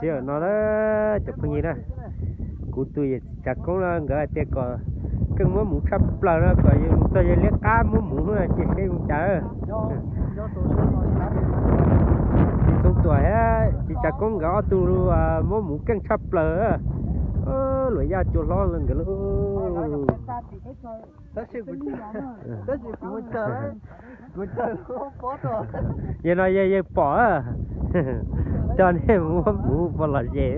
Sij hawm no na, cov phooj ywg na, kuv tus yawg txiv Tsav Koob no nkawd hais tias kom keej muab mus tshaj plaws no kom yawg mus txog yawg liab qab muab mus cia seb zoo cas. Txiv Txoov Tuam thiab txiv Tsav Koob nkawd ob tug muab mus keej tshaj plaws. Luam yaj cua hlob nkawd lub. Yog no yawg, yawg pom, coj nej mus muab mus pov los ze.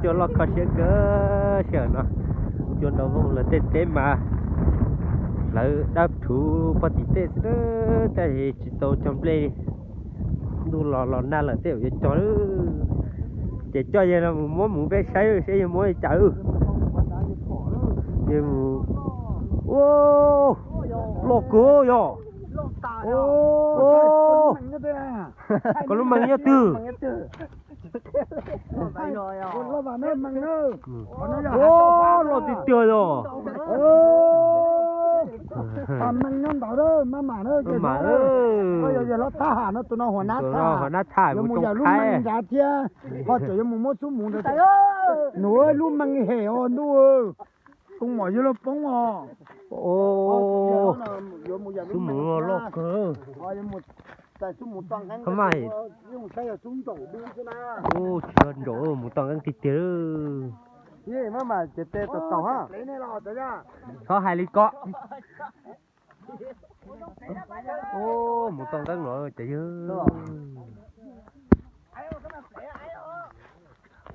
Cua loj kho siab kawg sij hawm no. Cua nrov voog lawm tej teb mas hlawv dawb rhuv pog tim tej xwb, tab sis tsis tau cog nplej. Ntuj los los nag lawm tej zaum yuav cog, ces coj yawg no mus muab mus peb saib seb yawg muab li cas. Yawg mus, loj kawg yog. Koj lub mees nyob twg? Loj tiag tiag yog. Mees nyob ntawd maj mam, koj yog yawg hlob thab ham no, tus no huas nab thab, yuav mus yam lub mees nrad thiab, ho tseem yuav mus muab xub mus ntawd. Nws lub mees hem os ntuj. Koob mom yawg loj poob os. Xub mus loj kawg. Tsis nraum mus toj nqeeb tiag tiag. Txhob hais li ko. Mus toj nqeeb los ces yawg.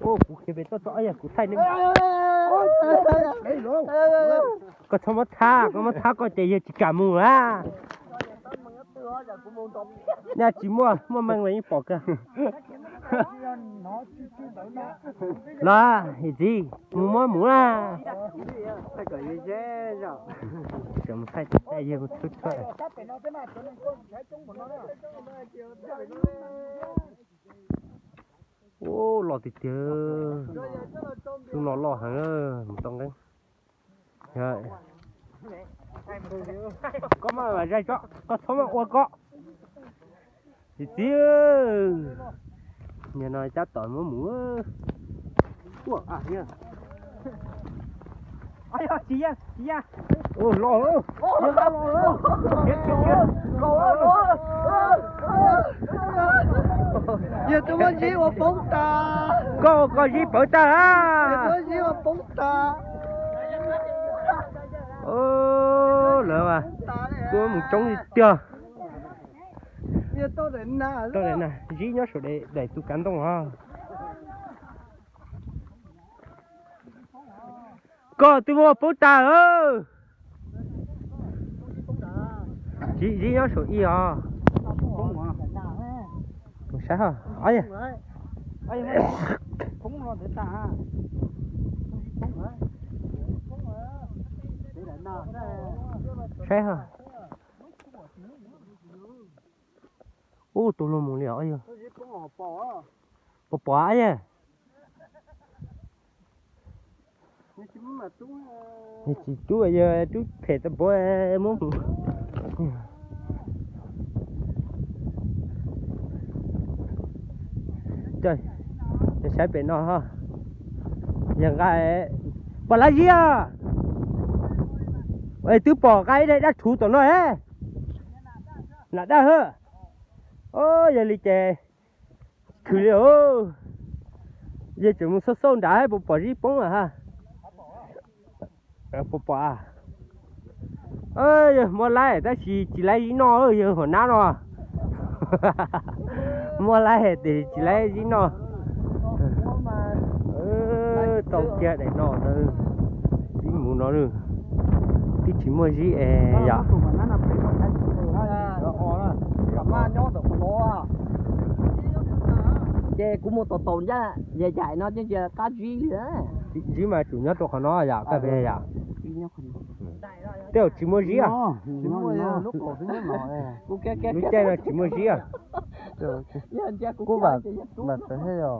Kuv khiav pem toj txoj, yog kuv thaij ne. Koj txhob muab thab, koj muab thab koj ces yawg tsis kam mus a. Nyaj tsis muaj, muaj meej los yeej pom kawg. Los, yawm txiv, mus muab mus na. Thaij kom ze ze. Tseem mus thaij thaij yawg txhub txhua. Ua loj tiag tiag. Xub no loj heev, mus toj nqeeb. Koj mas zais tso, koj txhob mas ua ko. Yawm txiv, niag no tab tom muab mus. Tsis, tsis, loj. Yawg tus muaj zib ua poob tas. Koj ua koj zib pawv tag a. Yawg tus muaj zib ua poob tas. Lawv tuaj mus coob li tiag. Tau daim na, zib nyob saum daim tus kav ntoo os. Koj twb muaj poob tag. Zib, zib nyob saum ib os. Saib, saib. Ub, tus luag mus li os yog. Pom pom yog. Tsis rub, yog rub phem tau pov muab mus. Saib pem no, yog nqa, pom lawv zib os. Twb pom nqa ib daim dab rhuv tom no. Nam dab hab. Yog li ces khwv li os. Yog tseem mus xauj xauj nrad puas pom zib poob lawm hab. Puas pom? Yog muaj laib tab sis tsis laib zib noj, yog hom nab no. Muaj laib tiam sis tsis laib zib noj. Tau kiag daim no ntag. Zib mus no twb tsis muaj zib es yom. Ces kuv mus tom taum ncaj yaim yaim no ces qab zib li. Zib mas tsum nyob rau qhov no yom, koj pom yom. Tej zaum tsis muaj zib. Lub caij no tsis muaj zib. Kuv vam, vam txawv thiab yog.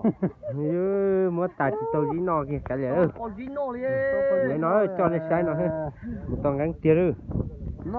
Muab tas tsis tau zib noj kiag kav liam. Lawv no coj nej saib no, mus tau nqeeb tiag lawm.